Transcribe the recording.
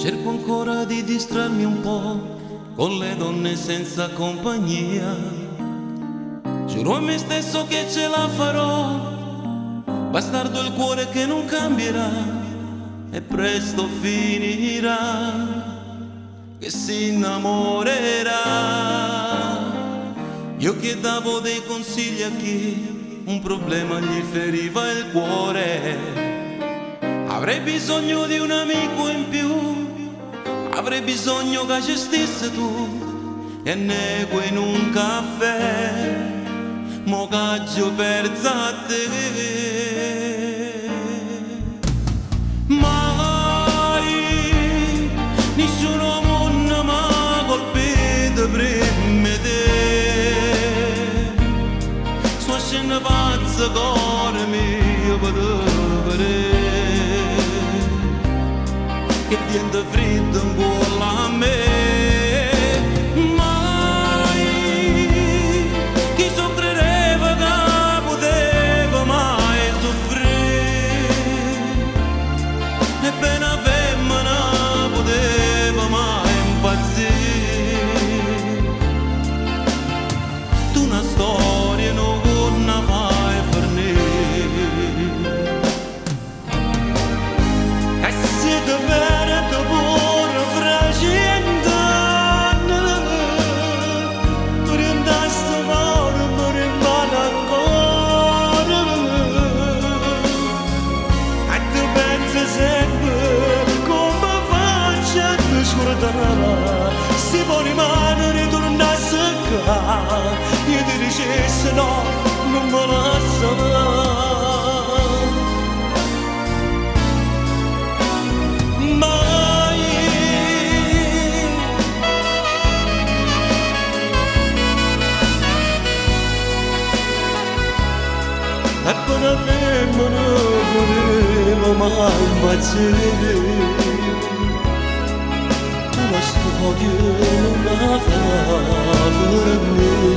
Cerco ancora di distrarmi un po' con le donne senza compagnia. Giuro a me stesso che ce la farò, bastardo il cuore che non cambierà e presto finirà, che si innamorerà. Io che davo dei consigli a chi un problema gli feriva il cuore. Avrei bisogno di un amico in più, avrei bisogno che ci stessi tu e nego in un caffè, mo c'aggio perso a te. Mai nessuno mondo m'ha colpito prima di te. Sto scendo pazzo, cuore mio, per te vedere. Che viento freddo in cuore a me. Mai chi so credeva che poteva mai soffrire, e bene a femmina poteva mai impazzire. Tu una storia non la fai finire. E se ti perdo pure fra cent'anni, tu rindaste cuore mi rimane ancora. E ti penso sempre come faccio a ti scordare. Se poi rimane ritornasse qua, io ti dicessi no, non me lasciare. Mai. E per una femmina poteva mai impazzire. Tu la storia non la fa finire.